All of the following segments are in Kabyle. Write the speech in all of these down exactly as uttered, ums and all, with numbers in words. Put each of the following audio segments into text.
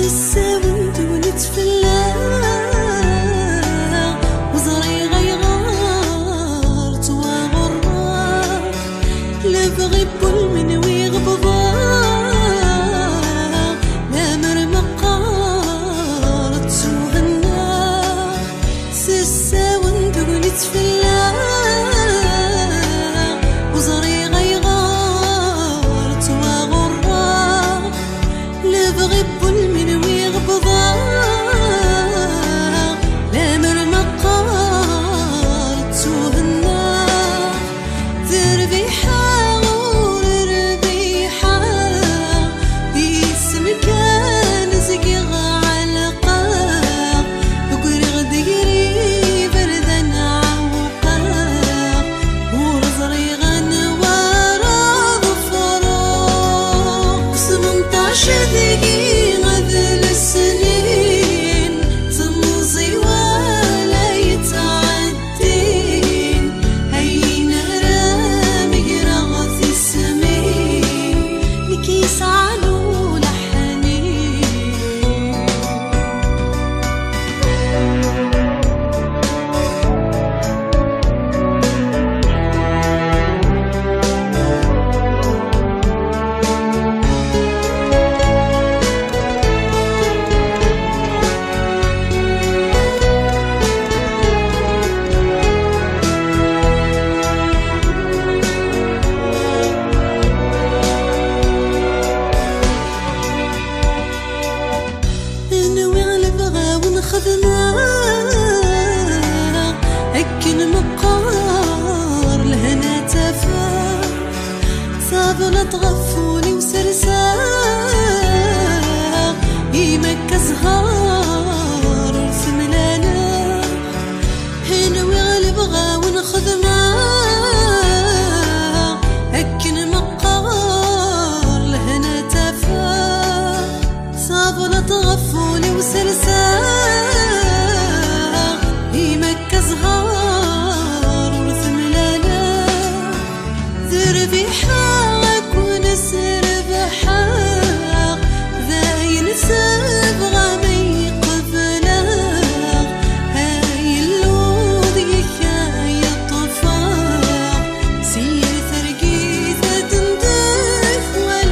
Tessawen tegnit fell-aɣ, ur ẓriɣ ayɣer ttwaɣurreɣ. Lebɣi n wul-im nwiɣ bḍaɣ, lemmer meqqar ttuhennaɣ. Tessawen tegnit fell-aɣ, ur ẓriɣ ayɣer ttwaɣurreɣ. Lebɣi n wul-im nwiɣ bḍaɣ, lemmer meqqar ttuhennaɣ. D rrbiḥa ur rbiḥa, isem kan zgiɣ ɛelqeɣ, ggriɣ-d gar iberdan ɛewqeɣ, ur ẓriɣ anwa ara ḍefreɣ. Smenṭac deg-i d lesnin, temẓi wala yettɛeddi. Din, ayen ara megreɣ tismin, nekk yesɛan ulaḥni. Nwiɣ lebɣa-wen xedmeɣ, akken meqqar lehna tafeɣ. Tablaḍt ɣef wul-iw serseɣ, imi akka zzher ur t-mlaleɣ. Nwiɣ lebɣa-wen xedmeɣ, akken meqqar lehna tafeɣ. Tablaḍt ɣef wul-iw serseɣ, imi akka zzher ur t-mlaleɣ. D rrbiḥa ad ken-srebḥeɣ, d ayen sebɣa ma iqebleɣ, ay Illu deg-k ay ṭṭfeɣ, si yir targit ad d-ndekwaleɣ,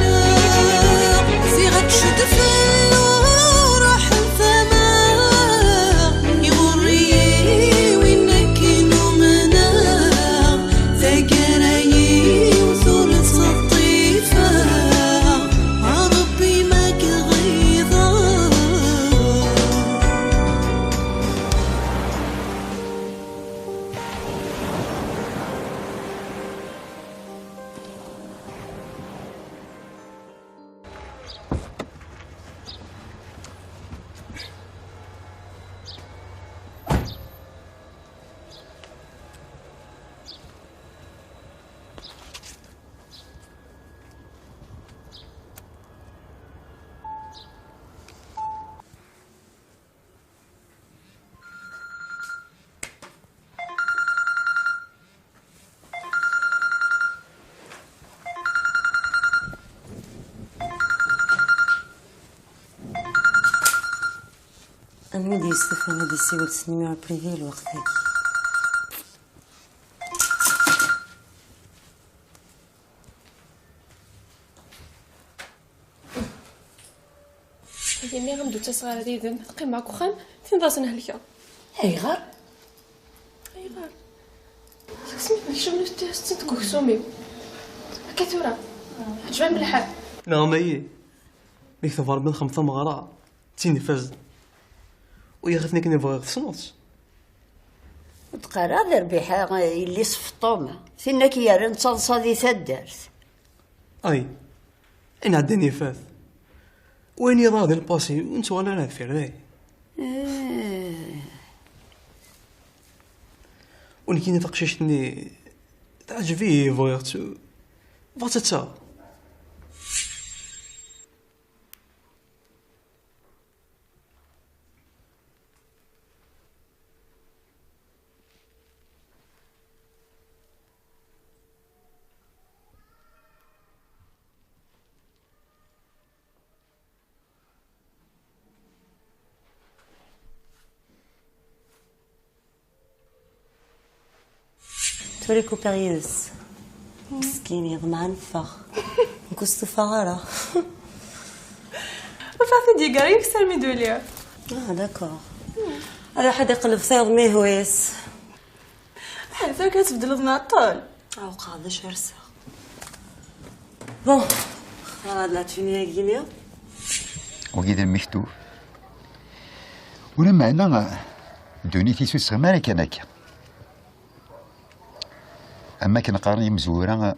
ziɣ ad tcedfel uruḥ n tama, iɣurr-iyi win akken umneɣ. Taggara-iw tura ttseṭṭifeɣ, a Ṛebbi ma k-ɣiḍeɣ. Anwa i d-yestufan ad yessiwel s numéro privé lweqt-agi? Imi am d-ttaseɣ ara yid-m, ad qqimeɣ deg uxxam, tinḍasen helkeɣ. Ayɣer? Ayɣer? Seg asmi d-nekcem nutni deg uksum-iw. Akka tura, ɛǧeb-am lḥal. Neɣ mayi? Mi k-tebɣa Rebbi ad nexdem tameɣra, d tin ifazen. U yaxaten akken i bɣiɣ tessneḍ-tt. Ur d-qqar ara d rrbiḥa, yelli-s Feṭṭuma. Tin akk yerran d taḍsa di taddart. Ay, ayen ɛeddan ifat. Wayen yeḍra di lpasi, ur nettɣal ara deffir dayen. Eh. U nekkini taqcict-nni teɛǧeb-iyi, bɣiɣ-tt, bɣiɣ-tt ad tt-aɣeɣ. Ur ikupiɣ yid-s. Meskin, yeḍmeɛ ad neffeɣ. Nekk ur stufaɣ ara. Ur fɣet-id yegar yif sarmi d-uliɣ. Ah, d'accord. Aruḥ ad iqelleb tiḍ mi ihwa-yas. Ḥader kan tbeddleḍ nɛeṭṭel. Ah, uqeɛ d acu rseɣ. Bon, xraḍ la tenue-agi-nni. Wagi d lmektub. Ulameɛna ddunit-is ur tesɣim ara kan akka. Am akken qqaren yimezwura,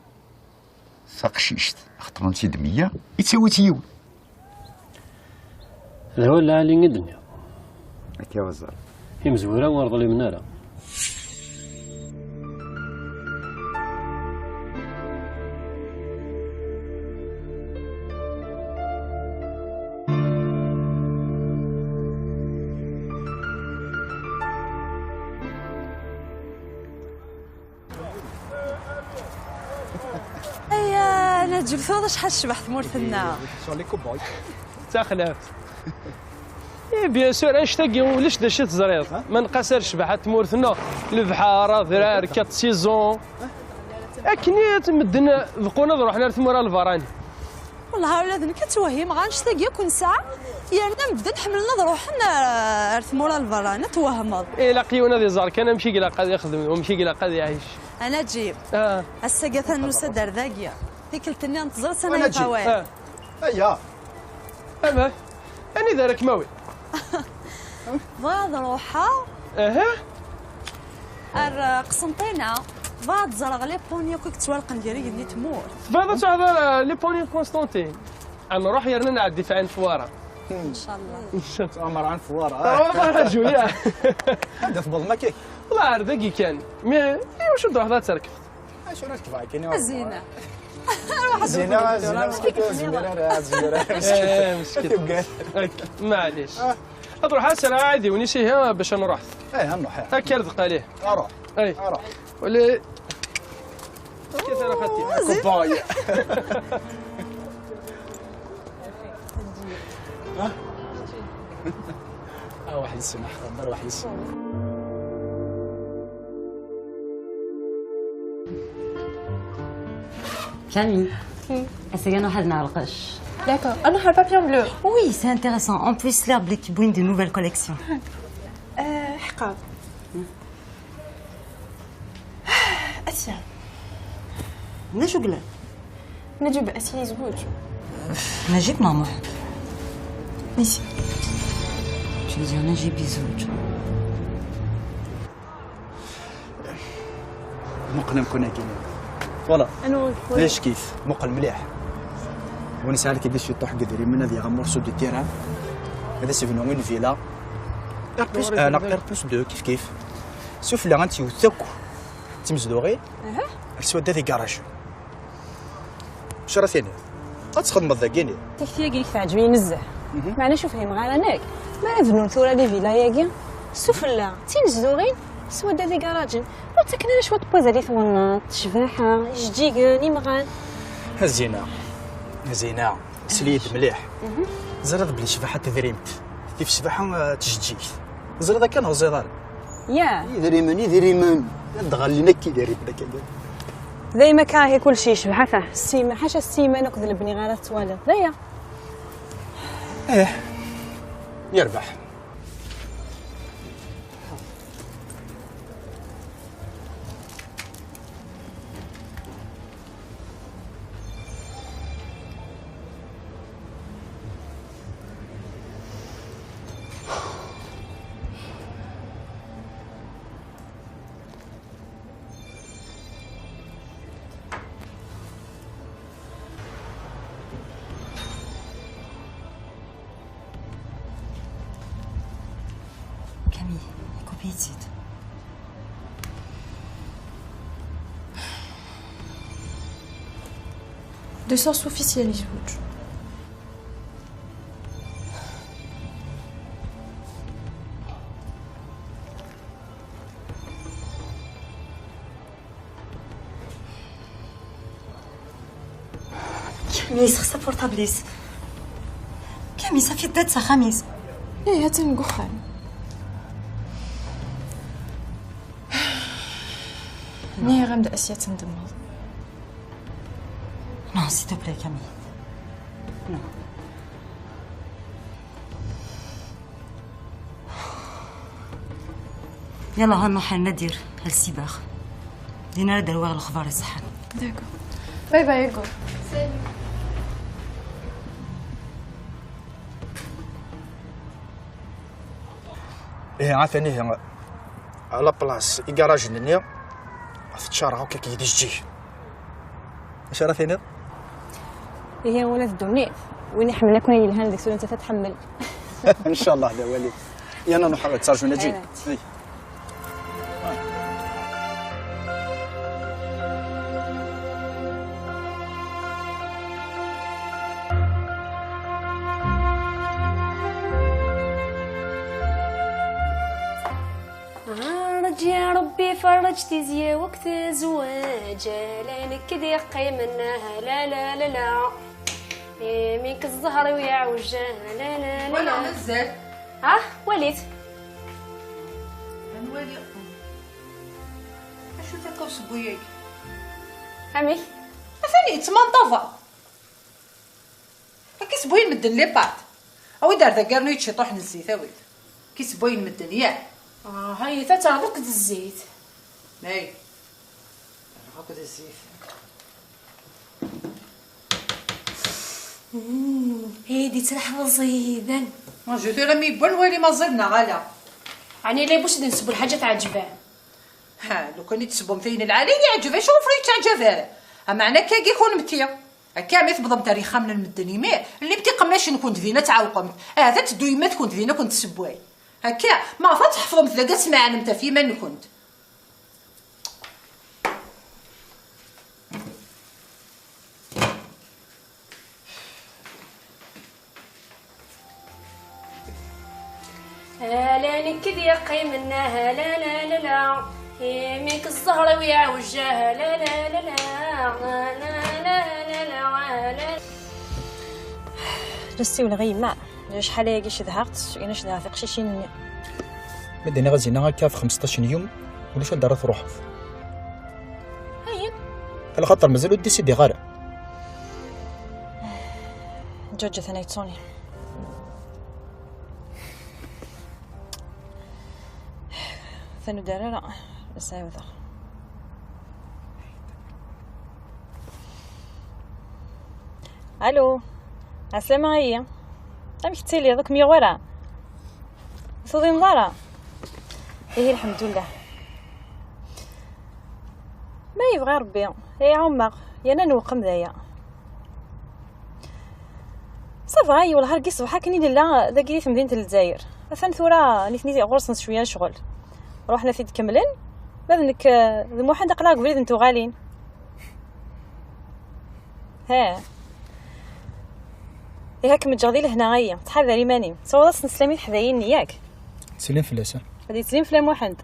taqcict xeṭṭren-tt-id meyya, ittawi-tt yiwen. D awal lɛali i d-nniɣ. Akka i ẓer. Imezwura ur ḍlimen ara. Aya, Naǧib, tura acḥal tecbeḥ tmurt-nneɣ. Sur les cowboys. Taxlaft. Eh, bien sûr, annect-agi ulac d acu i teẓriḍ. Ma nqas ar ccbaḥa n tmurt-nneɣ, lebḥer, adrar, quatre saisons. Akken i medden beqqun ad ruḥen ar tmura n lbarani. Wellah, ula d nekk ad twehhimeɣ annect-agi akk nesɛa, yerna medden ḥemmlen ad ruḥen ar, ar tmura n lbarani, ad twehmeḍ. Eh, ilaq yiwen ad iẓer kan amek i ilaq ad ixdem, amek i ilaq ad iɛic. A Naǧib, ah, ass-agi atan nusa-d ar dagi. Tikkelt-nni n teẓra s anayeḍ awal. Ah. Aya. Amek? Anida ara kem-awi? Bɣiɣ ad ruḥeɣ. Aha. Ar, uh, Qsenṭina. Bɣiɣ ad ẓreɣ les ponts akk i yettwalqen gar igenni d tmurt. Tebɣiḍ ad teɛḍeḍ, uh, les ponts n Constantine? Ad nruḥ yerna nɛeddi f Ɛin Fwara. Inchallah. Amar Ɛin Fwara. Ah, ma ḥaju, ya. Anda tewwḍem akka? Wallah, ar dagi kan. Mais, iwacu d-ruḥeḍ ad terkbeḍ? Acu ara rekbeɣ akken i Zina. Zina, Zina, meskin ur tezmir ara, ur tezmir ara. Eh, meskin. Tugar. Ak-, maɛlic. Ah. Ad ruḥeɣ ad sɛiɣ aɛidiwen-is ihi bac ad nruḥ. Eh, ad nruḥ, eh. Akka ar deqqal, ih. Aruḥ. Ay. Aruḥ. Wali. Kif ara xaṭi? Kubbaɣ. Ah, waḥed ssneɣ, xaṭer waḥed ssneɣ. Camille, ass-agi ad nruḥ ad nɛelqec. D'accord. Ah non, le papillon bleu. Oui, c'est intéressant. En plus, l'herbe qui brune de nouvelles collections. Euh, حقا. Asya. D acu yellan? Naǧib Asya yezweǧ. Naǧib neɣ Muḥ? Nisi. Tu veux dire Naǧib yezweǧ? Muqel amkan-agi. Voilà. Anwa? D ackit. Muqel mliḥ. Win yesɛan kidi ciṭuḥ n yedrimen ad yaɣ morceau de terrain. Ad as-yebnu une villa. R plus un, R plus deux, kif kif. Sufella ad tt-yewwet akk d timezduɣin. Aha. Ar swadda d igarajen. Acu ara tiniḍ? Ad txedmeḍ dagini. Takti-agi-inek teɛǧeb-iyi nezzeh. Mhm. Meɛna ur fhimeɣ ara nekk. Mi ara bnun tura les villas-agi, sufella d timezduɣin, swadda d igarajen. Ur ttaken ara cwiṭ n wazal i twennaḍt, ccbaḥa, ijeǧǧigen, imɣan. A Zina, a Zina, sel-iyi-d mliḥ. Mhm. Ẓriɣ belli ccbaḥa n tedrimt tif ccbaḥa, eh, n tjeǧǧigt. Ẓriɣ akka neɣ ẓriɣ ara? Ya. Idrimen, idrimen. Ad d-ɣellin akka idrimen akka. Dayma akka ihi kulci yecbeḥ, ata ssima, ḥaca ssiman akked lebni ara tettwaliḍ. D aya. Eh, yerbeḥ. Camille, ikupi-yi-tt-id. De source officielle, yezweǧ. Camille, yessexṣer portable-is. Camille, safi, tedda-d s axxam-is. Ih, atan deg uxxam. Nniɣ-am-d Asya ad tendemmeḍ. Non, s'il te plaît, Camille. Non. Yalla, ha nruḥ ar Nadir, ar Sibax. Din ara d-awiɣ lexbar iṣeḥḥan. D'accord. Bye bye, Hugo. Salut. Ihi, atan ihi, à la place, igarajen-nni, teččareɣ akk akken d zzit. Acu ara tiniḍ? Ihi, ula d ddunit, win iḥemmel akk ayen yelhan deg-s, ula d nettat ad tḥemmel. Ncallah, d awal-iw. Yana nruḥ ad ttaṛjun aǧi. Aywa. Ay. Ɛreǧ ya Ṛebbi, ferreǧ tizya-w akked zzwaǧ, ala nekk i d-yeqqimen, ah, la, la, la, la. Imi-k zzher-iw yeɛwej, ah, la, la, la, la. Wala mazal. Ah, walit. Ad nwali. Acu takka usewwi-agi? Amek? Atan yettmanṭafa. Ad k-isewwayen medden les pâtes. Awi-d ar dagi rnu-yi-d ciṭuḥ n zzit, awi-d. Ad k-isewwayen medden, yah. Ah, hayet, ad terreḍ akked zzit. Ay. Terreɣ akked zzit. Mm, ay, d-yettraḥ d aẓidan. Rju tura mi yewwa nwali ma ẓid neɣ ala. Ɛni la bush d-nseww lḥaǧa teɛǧeb-am? Ha, lukan i d-tessewwem tayen lɛali yeɛǧeb, acu ɣef ur yettaɛǧab ara? Ameɛna akkagi kunemti. Akka mi tewwḍemt ar yexxamen n medden imir, llimt iqemmac-nkent din ad tɛewqemt. Ahat ad teddu yemma-tkent din ad kent-tessewway. Akka, maɣef ad tḥefḍemt dagi ad tmeɛnemt ɣef yiman-nkent? Ala nekk i d-yeqqimen, ah, la, la, la, la. Imi-k zzher-iw yeɛwej, ah, la, la, la, la. La, la, la, la, la, la. La ssiwleɣ i yemma. Acḥal ayagi cedhaɣ-tt, ina cedhaɣ tiqcicin-nni. Ma d-iniɣ a Zina, akka ɣef xmesṭac n yum, ulac anda ara truḥeḍ. Ayen? Alaxaṭer mazal ur d-isidiɣ ara. Ǧuǧ atan yettṣuni. Atan ur d-terri ara, ad s-ɛiwdeɣ. Alo, ɛeslama-yi. Amek tettiliḍ? Ur kem-yuɣ wara? Ur tuḍineḍ ara? Ihi, lḥemdullah. Ma yebɣa Rebbi, ay ɛummeɣ, yerna newqem d aya. Ça va, ay wellah, ar ṣṣbeḥ akken i nella dagi di temdint n Lezzayer. Atan tura nitni ɣur-sen cwiya n ccɣel. Ruḥen ad t-id-kemmlen, ma d nekk, eh, d Muḥend aql-aɣ deg ubrid n tuɣalin. He. Ihi, ad kem-ǧǧeɣ di lehna, ayi. Ttḥadar iman-im. Tessawḍeḍ-asen sslam i teḥdayin-nni, yak? Ttsellim fell-asen. Ad yettsellim fell-am Muḥend.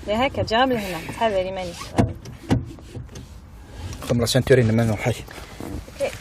Ihi, akka, ǧǧiɣ-am lehna. Ttḥadar iman-im. Xdem la ceinture-inem, ma nruḥ. Ok.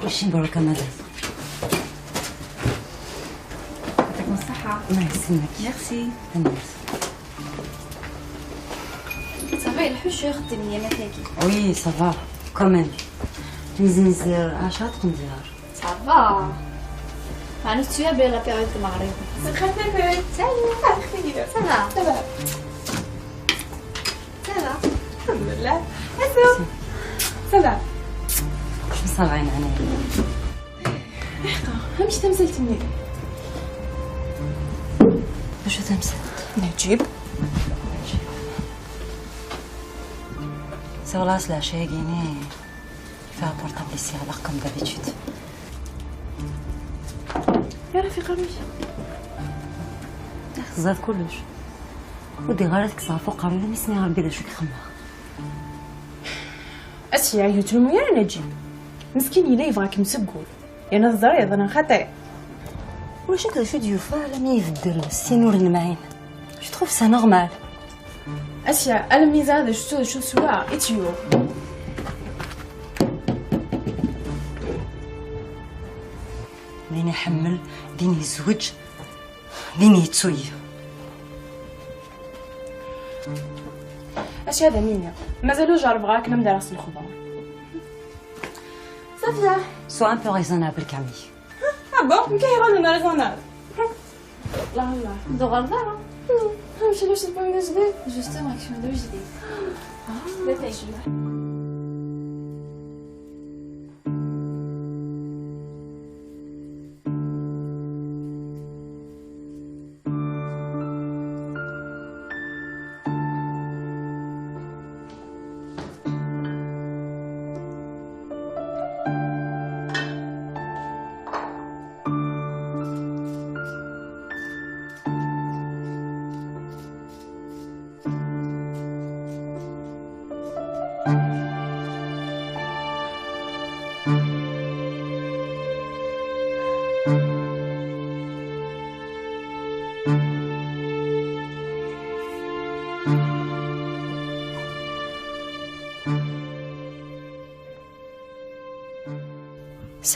Kullec mebṛuk a madame. يعطيكم الصحة. الله يسلمك. Merci. Merci. Oui, ça va, quand même. Nzenzir, عشرة تقندير. Ça va. Meɛna tettu ya bella période n Lmeɣrib. Salut. Ça va. Ça va. Ça va. الحمد لله. Ça va. شو صار عين عيني؟ احقا، همش تمثلتني. شو تمثلت؟ نجيب. C'est vrai, c'est la chérie. فيها portable ici, alors comme d'habitude. يا رفيقة، مش خزات كلش. ودي غير ديك الصافو قريبة، مي سمي ربي لا شو يخمها. اسيا يتلوم يا نجيب. مسكين، يلا يبغاك مسقول. يا نظر يا ظنا خطير. واش هكذا شو ديوفا لم يبدل السنور المعين؟ Je trouve ça normal. اسيا، الميزان هذا شو شو سوا اتيو. دين يحمل، دين يزوج، دين يتسوي. اش هذا مينيا؟ مازالو جرب غاك نمدى راس الخضار. صافية. Sois un peu raisonnable, Camille. Ah bon, كي يغني ريزونال؟ لا لا، دو غلطة. مش لوش تكون جديد؟ Justement, كي شنو جديد؟ لا تعيش.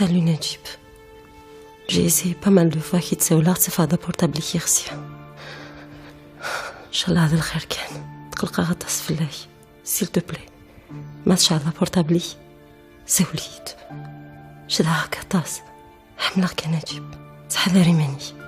Salut Najib. J'ai essayé pas mal de fois كي تساولا تفاضى portable كي خسيا. إن شاء الله هذا الخير كان. تقلق غطاس في الله. S'il te plaît. ما تشعل portable. سوليت. شدها هكا طاس. حملك يا نجيب. تحذري مني.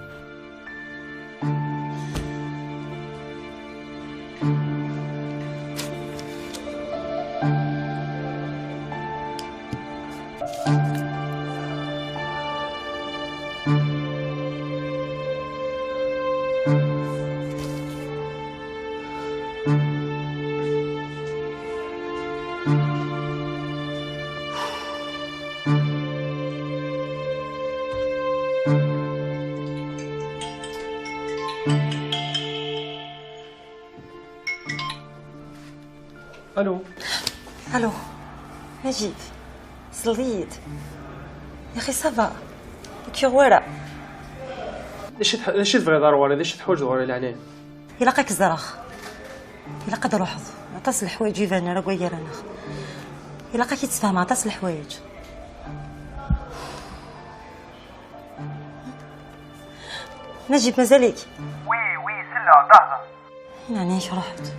الو. الو. نجيب، صليت. يا اخي صافا. كي غويره. ليش تح... ليش تبغي دار ورا؟ ليش تحوج ورا العينين؟ الا قاك زرخ. الا قد روحض. عطاس الحوايج يبان راه كوير انا. الا قاك يتفهم عطاس الحوايج. نجيب مازاليك؟ وي وي سلا دهضر. يعني ايش رحت؟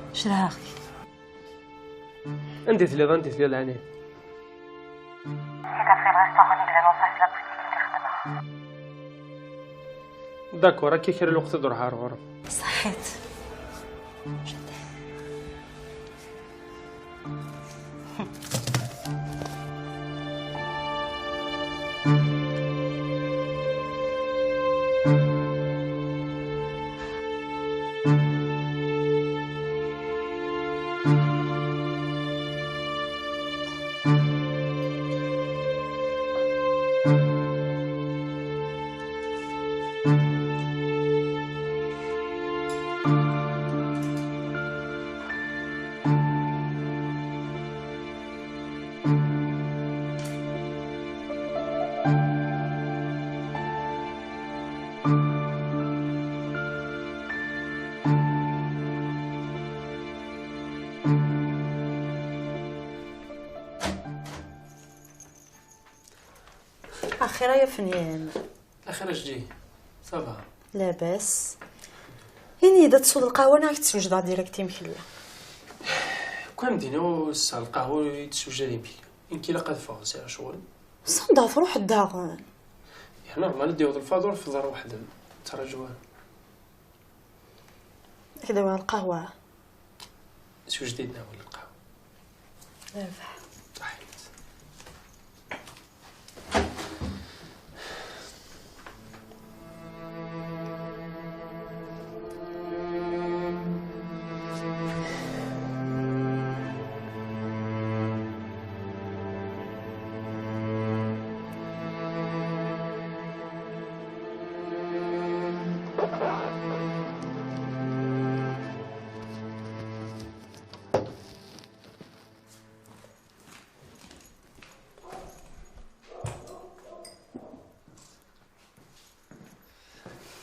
ايش دها اخي؟ انت تليض انت تليض يعني. كي كتبغي تاخذي كذا نصح في لا بوتيك اللي خدمها. داكور، راكي كير الوقت دور حار غرف. صحيت. اخيرا يا فنيان. اخيرا جدي. صافا. لاباس. هيني اذا تصود القهوه انا غتسوجد ديريكت يمكن لا. Kan dina ur sɛiɣ lqahwa ur yi-d-sewjad imekli. Nekk ilaq ad ffɣeɣ, sɛiɣ ccɣel. Sanda truḥeḍ daɣen? Ya normal, ad d-yaweḍ lfaḍur, fḍer weḥd-m. Ttraǧu ara. Ad k-d-awiɣ lqahwa. Sewjed-iyi-d ad nawi lqahwa. Yerbeḥ. Ṭaḥ-it.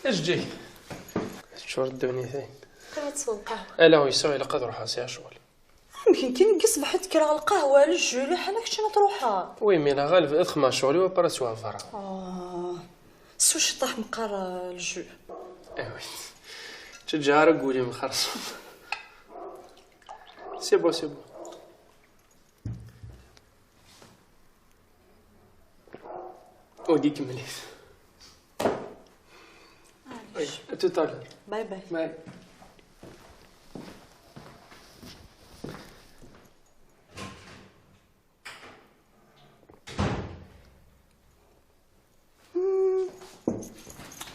Eǧǧ-ik. Teččur ddunit-in. Qqimet s lqahwa. Ala, uyseɣ, ilaq ad ruḥeɣ, sɛiɣ ccɣel. Amek kan i yeṣbeḥ ad kkreɣ lqahwa, lejju, liḥala kečč ad truḥeḍ? Oui, mais la ɣaleb ad xedmeɣ ccɣel-iw, après ad sweɣ berra. Ah, su ciṭṭaḥ meqqar, ah, lejju. Ah oui. Ttǧaṛ aguli mxerṣum. C'est bon, c'est bon. Udi kemmel-it. Oui, à tout à l'heure. Bye bye. Bye.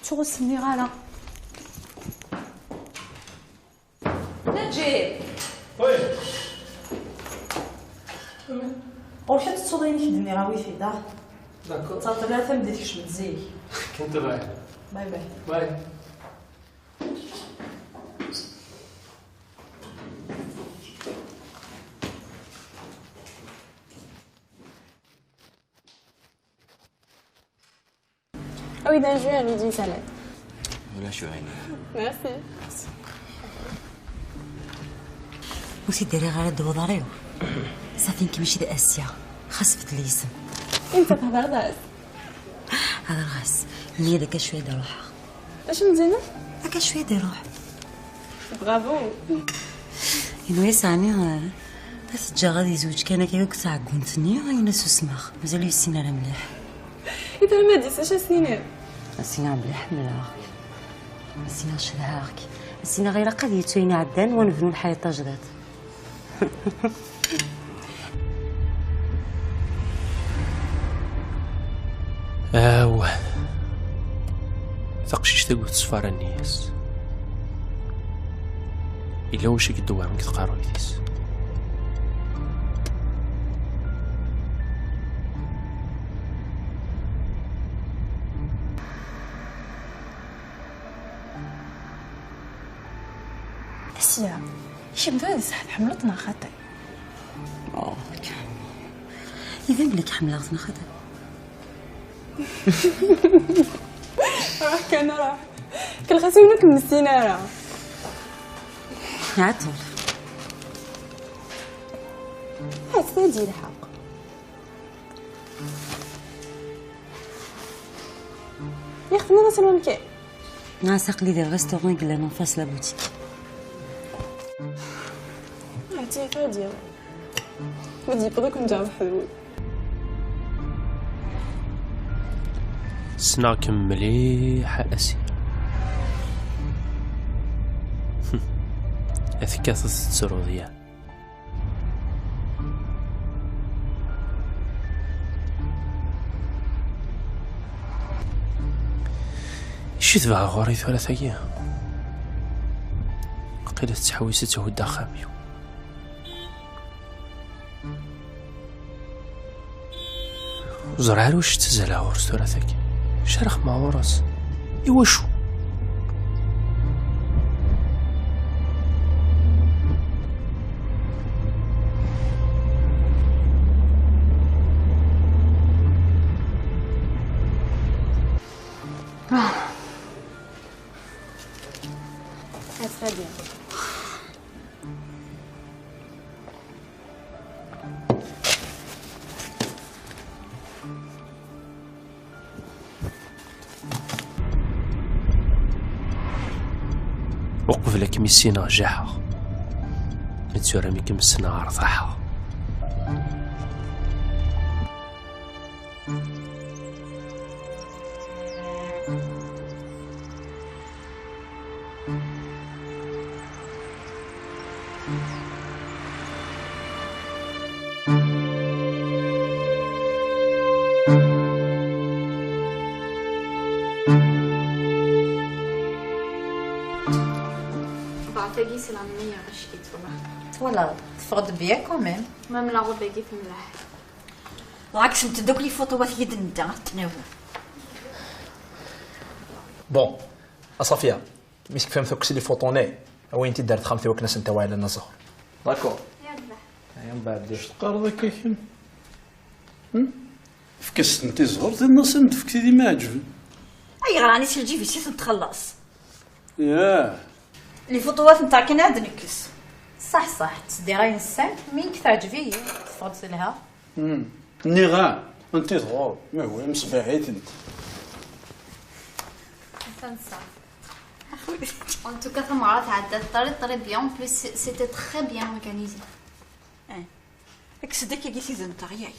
Ttuɣ ur s-nniɣ ara. Naǧib! Oui. Ruḥ ad tettuḍ ayen i k-d-nniɣ, awi-t-id, ah. D'accord. Ttaṭṭal ara tameddit, kecmet zik. Kan tebɣiḍ. Bye bye. Bye. Awi-d un jus, un jus d'une salade. Ulac aɣilif. Merci. Ur t-id-rriɣ ara deg uḍar-iw. Safi nekk mačči d Asya. Xas beddel isem. Anta thedreḍ-as? Hḍeṛ-as. Ini-as akka cwiya ad ruḥeɣ. D acu n zzin-a? Akka cwiya ad iruḥ. Bravo. Yenwa yeɛni, eh, ad t-ǧǧeɣ ad yezweǧ kan akka deg tɛeggunt-nni, ayen ad susmeɣ. Mazal ur yessin ara mliḥ. I tura ma d-yessi, acu ad s-tiniḍ? Ad s-iniɣ belli ḥemmleɣ-k. Ad s-iniɣ cedhaɣ-k. Ad s-iniɣ ilaq ad yettu ayen iɛeddan, wa nebnu lḥayat tajdiṭ. Awah. Taqcict-agi ur teṣfi ara nniya-s. Yella wacu i yeddewwren deg tqerruyt-is. Asya, kemm d baba-s tḥemmleḍ neɣ xaṭi? Oh, iban belli k-ḥemmleɣ neɣ xaṭi. Ruḥ kan, ruḥ. Kelxas win ur kem-nessin ara. Ɛṭul. Ḥas, tagi lḥeqq. Yaxdem-as lmumkin. Ɣas aql-i di restaurant i yellan en face la boutique. Ɛti, ɛti. Ma d-yewweḍ ad ken-ǧǧeɣ weḥd-wen. Ssneɣ-kem mliḥ a Asya. Ad tekkateḍ tettruḍ ya. Acu tebɣa ɣur-i tura tagi? Waqila tettḥewwis ad thudd axxam-iw. Ur ẓriɣ ara wacu ttazzaleɣ ɣur-s tura tagi. Acu ara xedmeɣ ɣur-s? Iwacu? Ah, très bien. Uqbel ad kem-issineɣ jaḥeɣ. Tura mi kem-ssneɣ rtaḥeɣ. Ḍeɛf-agi si la meilleure, acu k-yeṭṭfen? Twalaḍ, teffeɣ-d bien quand même. Même la robe-agi temleḥ. Dɣa kksemt-d akk les photos-wat yid-nteɣ, ad tent-nawi. Bon, a Safia, mi s-tekfamt akk s les photos-nni, awint-id ar texxamt i wakken ad sent-tawi ɛla n zzher. D'accord. Yerbeḥ. Aya mbeɛd. Acu teqqareḍ akka kemm? Hmm? Efk-as-tent i zzher, tenna-as ad d-tefk tid i m-iɛeǧben. Ayɣer ɛni si lǧib-is i tent-txelleṣ? Yah. Les photos-wat-nteɣ kan ad nekkes. Ṣaḥ, ṣaḥ, tteddiɣ ayen ssan, mi nekk teɛǧeb-iyi, teffeɣ-d telha. Hmm. Nniɣ-am, anti tɣur, ma hwa, msebbiḥ-itent. Atan ṣaḥ. En tout cas, tameɣra tɛedda très, très bien. En plus, c'est- c'était très bien organisé. Eh. Kkes-d akkagi tiden-nteɣ, yak.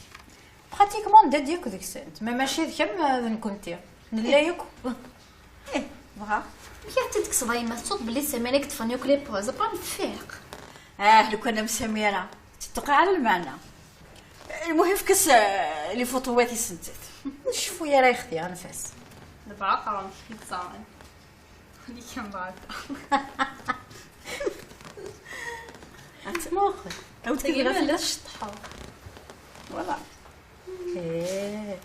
Pratiquement, nedda-d yakk deg-sent. Ma mačči d kemm, d nekkenti. Nella yakk. Eh, dɣa? Amek i tent-id-tekkseḍ a yemma? Tettuḍ belli Samira i yeṭṭfen yakk les poses, après neffiq. Ah, lukan am Samira, tettuqeɛ ara lmeɛna. Lmuhim, efk-as, eh, les photos-wat i sent-it. Ur tceffu ara, a yexti, anef-as. Lebɛaṭer amek i yettẓaran. Uli kan berka. Ad tmuqel. Awi-d tagi tebɣa ma tella tella tceṭṭḥeḍ. Voilà. Eh.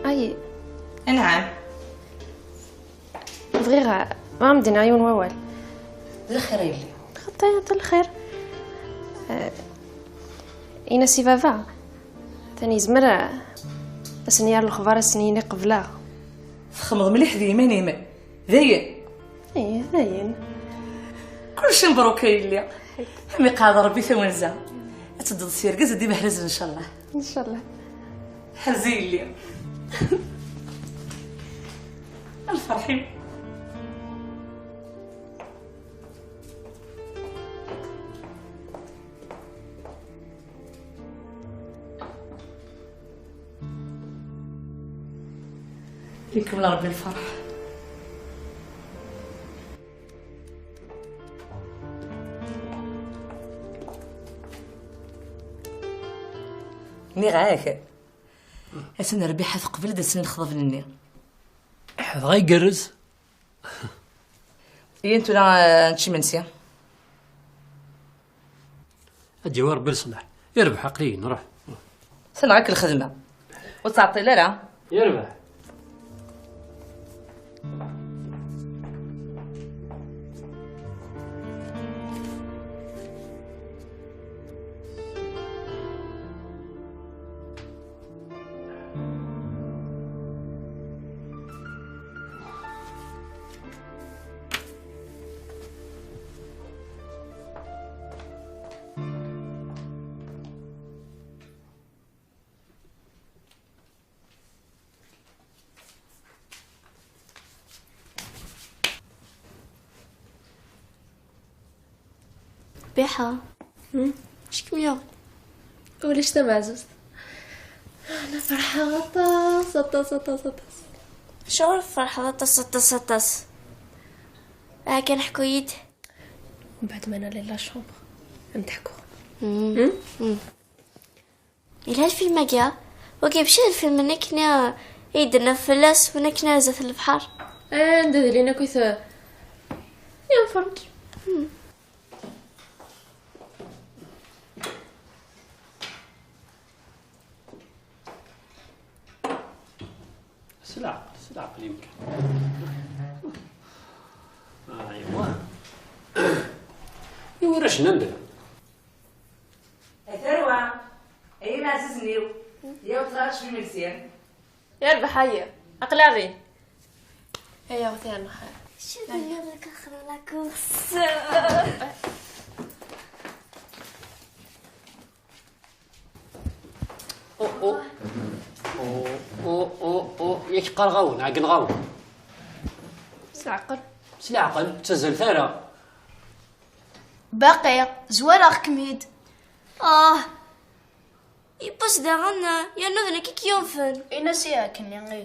Ay. Anɛam. Bɣiɣ ma am-d-iniɣ yiwen wawal. D lxir a yelli. Xaṭi, d lxir. Eh, ini-as i baba. Atan yezmer, eh, ad sen-yerr lexbar, ad sen-yini qebleɣ. Txemmeḍ mliḥ d yiman-im. Dayen. Ih, dayen. Kulci mebruk a yelli. Am iqeɛɛed Rebbi tawenza. Ad tedduḍ s yergaz d imehrazen, ncallah. Ncallah. Ḥerz a yelli. A lferḥ-iw. Ikemmel Rebbi lferḥ. Nniɣ-ak, atan Rbiḥa teqbel-d ad sen lexḍeb-nni. Dɣa igerrez. Iyyat tura, eh, nečč imensi. Ad d-yawi Rebbi leṣlaḥ. Irbeḥ, aql-iyi nruḥ. Tenɣa-k lxedma. Ur ttɛeṭṭil ara. Irbeḥ. Biḥa. Hmm? Acu kem-yuɣen? Ulac tameɛzuzt. Ana ferḥeɣ aṭas, aṭas, aṭas, aṭas. Acuɣer tferḥeḍ aṭas, aṭas, aṭas? Aha kan ḥku-yi-d. Mbeɛd ma nali la chambre, ad m-d-ḥkuɣ. Hmm. Hmm? Hmm. Yelha lfilm-agi? Wagi mačči d lfilm-nni akken i, I d-naf fell-as win akken ar zdat n lebḥer. Anda d lin akk i t-, yenfeṛ-d. S leɛqel, s leɛqel yemkan. Aywa. I warrac-nni anda? A tarwa, ay imeɛzizen-iw, yaw ṭṭrač imensi. Yerbeḥ a yiḍ, aql-aɣ din. Ay aɣ-t-yerna xir. Cuf-iyi deg axxam la course. Oh, oh. Oh, oh, oh, oh. Yak qqareɣ-awen, ɛeggneɣ-awen. S leɛqel. S leɛqel, ttazzlet ara. Baqi, zwareɣ-kem-id. Ah, yiwwas daɣen, yernu d nekk i k-yunfen. Ini-as i akken-nni.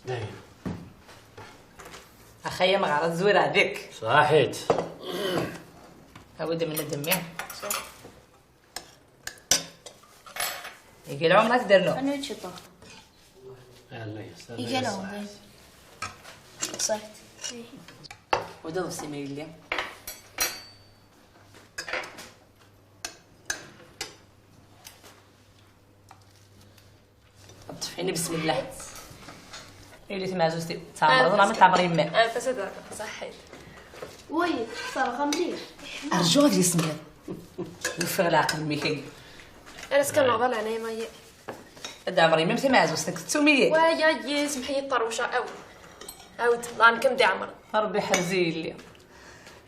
Dayen. Axay amɣar, ad zwireɣ deg-k. Ṣaḥit. Awi-d mnedmi. Iga lɛum ad k-d-rnuɣ. Anu ciṭuḥ. Iga lɛum. Ṣaḥit. Wa d aḍebsi ma yelli. Ṭṭef ini bismillah. Yuli tmaɛzuzt-iw. Tɛemreḍ neɣ ma tɛemmer yemma? Anta s ad ṣaḥit. Way, terɣa mliḥ. Rju ad yismiḍ. Ufiɣ leɛqel mmi-k-agi. Ar ass kan neɣḍa leɛnaya ma ye. Ad ɛemmer yemma-m tamaɛzuzt, nekk tettum-iyi. Waya, ye, semḥ-iyi ṭṭerwca, awd. Awd, Allah, nekk am d-iɛemren. Rebbi ḥerz-i yelli.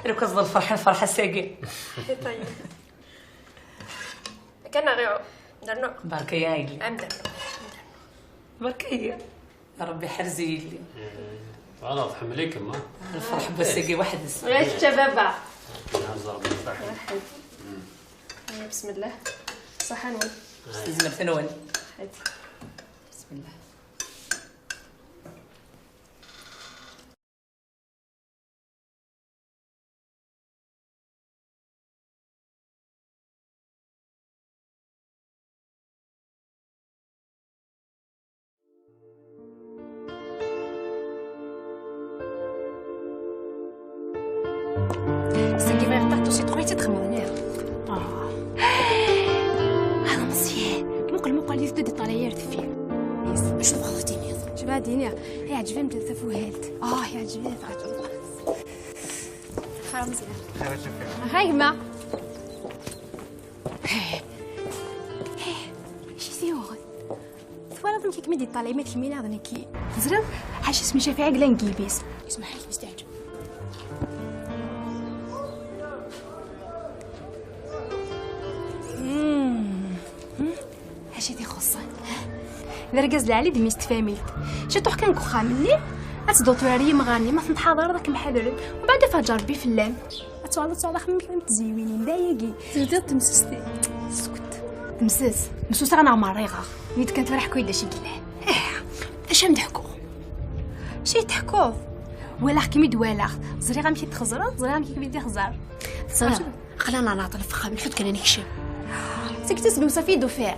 Lukaz d lferḥ, nferḥ ass-agi. Kan aɣ-iɛu. Dernu. Barka ya yelli. Am dernu. Barka ya. Rebbi ḥerz-i yelli. Voilà, tḥemmel-ikem, ha? Lferḥ n wass-agi weḥd-s. Ula kečč a baba. Nɛaz Rebbi yefreḥ. Waḥed. Mm. Aya, bismillah. Ṣaḥa-nwen. S tezmert-nwen. Waḥed. Bismillah. Seg bɣiɣ taṭṭusit xwi tt-id-xemḍen iḍ. Ah. Hada Meẓyan. Muqel, muqel, yif-d iṭalay ar deffir. Yes. Acu tebɣiḍ ad tiniḍ? Acu bɣiɣ ad iniɣ? Iɛǧeb-am tafuhalt. Ah, iɛǧeb-am, iɛǧeb. Xir Meẓyan. Xir a Ǧafer. Ɣa gma. Heh. Heh. Acu i t-yuɣen? Twalaḍ amek i kem-id-yeṭṭalay ma d kemmini neɣ d nekki? Teẓriḍ? Ḥaca isem Cafiɛ i yellan deg yimi-s. Isem ḥaca isem teɛǧeb. Hmm. Hmm. Acu i t-ixuṣṣen? D argaz lɛali d mmi-s n tfamilt. Ciṭuḥ kan deg uxxam-nni, ad tedduḍ tura ar yimɣaren-nni, ma ten-tḥaḍreḍ ad kem-ḥadren. Umbeɛd ad iferǧ Rebbi fell-am. Ad tuɣaleḍ, ad tuɣaleḍ axemmem kra n tezyiwinin, d ayagi. Tebdiḍ temsest-im. Sket. Temses. Msuseɣ neɣ merriɣeɣ. Wid kan tura ḥku-yi-d acu i yellan. Ih, d acu am d-ḥkuɣ? Acu i d-ḥkuɣ? Walaɣ-kem i d-walaɣ. Ẓriɣ amek i d-txeẓreḍ, ẓriɣ amek i kem-id-ixẓer. Teẓriḍ, aql-aneɣ nɛeṭṭel ɣef uxxam, lḥut kan ad nekcem. Seg tis d-usafi i d-ufiɣ.